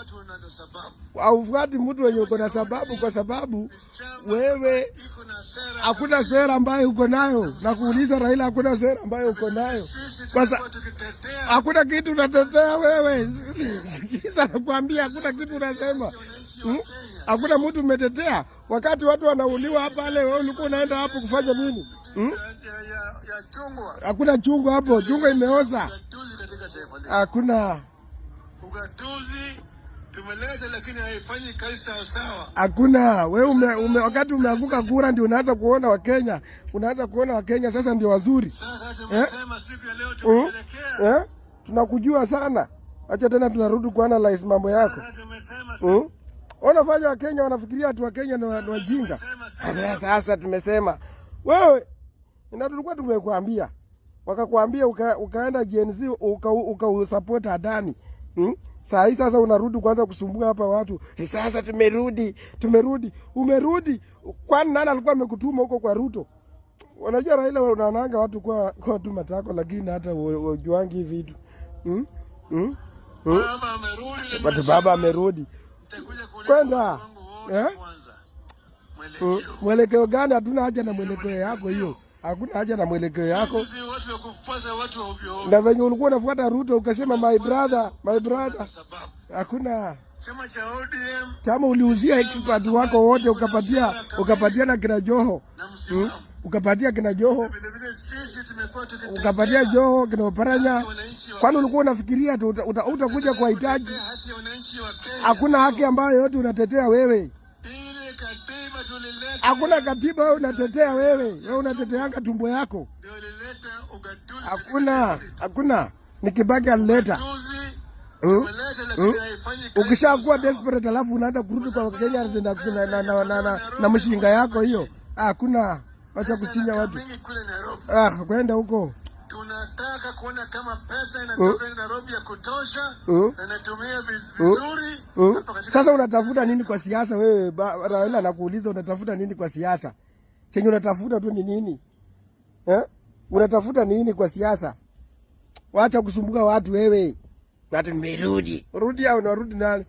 watu wana sababu. Haufuati mtu wenye uko na sababu, kwa sababu Chama wewe iko na sera. Hakuna sera ambayo uko nayo. Na kuuliza Raila, hakuna sera ambayo uko nayo. Sisi Kwa tumekuwa tukitetea hakuna kitu unatetea wewe. Sikiza, nakwambia hakuna kitu unasema. wananchi wa Kenya. Hakuna mtu umetetea. Wakati watu wanauliwa pale, wewe ulikuwa unaenda hapo kufanya nini? Hmm? Ya chungwa. Hakuna chungwa hapo, chungwa imeoza. Ugatuzi katika taifa letu. Hakuna, Ugatuzi tumeleta, lakini haifanyi kazi sawa sawa. Hakuna. Wewe wakati umeanguka kura ndio unaanza kuona Wakenya, unaanza kuona Wakenya sasa ndio wazuri. Sasa tumesema siku ya leo tumesherehekea. Eh? Tunakujua sana. Acha tena tunarudi kuanalyze mambo yako. Sasa tumesema Wanafanya Wakenya wanafikiria ati Wakenya ni wajinga. Sasa tumesema wewe na tulikuwa tumekuambia, wakakuambia ukaenda Gen Z uka support Adani. Saa hii sasa unarudi kuanza kusumbua hapa watu. Eh, sasa tumerudi, tumerudi, umerudi. Kwani nani alikuwa amekutuma huko kwa Ruto? Unajua Raila, unaonanga watu kwa tu matako, lakini hata ujuangi hivi vitu. Baba amerudi na But nimesema baba amerudi. nitakuja kuuliza Kwenda. watu wangu wote Eh? kwanza. Mwelekeo. Mwelekeo gani? Hatuna haja na mwelekeo yako hiyo. Hakuna haja na mwelekeo yako. Sisi watu wa kufuata watu wa ovyo ovyo. Na venye ulikuwa unafuata Ruto ukasema, "My brother, my brother." Sababu Hakuna. chama cha ODM Chama uliuzia expert wako wote, ukapatia na kina Joho. na msimamo. Ukapatia kina Joho, Vile vile sisi tumekuwa tukitetea ukapatia Joho kina Oparanya. Kwani ulikuwa unafikiria tu utakuja kuwahitaji? Haki ya wananchi wa Kenya. Hakuna haki ambayo yote unatetea wewe. Ile katiba tulileta Hakuna katiba wewe unatetea wewe. Wewe unateteanga tumbo yako. ndio ilileta ugatuzi. Hakuna, hakuna. Ni Kibaki alileta. Ugatuzi tumeleta, lakini haifanyi kazi Ukishakuwa sawa. Desperate alafu unaanza kurudi kwa Kenya na mshinga yako hiyo. Hakuna. Wacha kusinya watu. Mingi kule Nairobi. Ah, kwenda huko. Tunataka kuona kama pesa inatoka Nairobi ya kutosha na inatumia vizuri hapa katika Sasa unatafuta nini kwa siasa wewe? Raila, nakuuliza, unatafuta nini kwa siasa? Chenye unatafuta tu ni nini? Eh? Unatafuta nini kwa siasa? Wacha kusumbuka watu wewe. Watu nimerudi. Rudi au unarudi nani?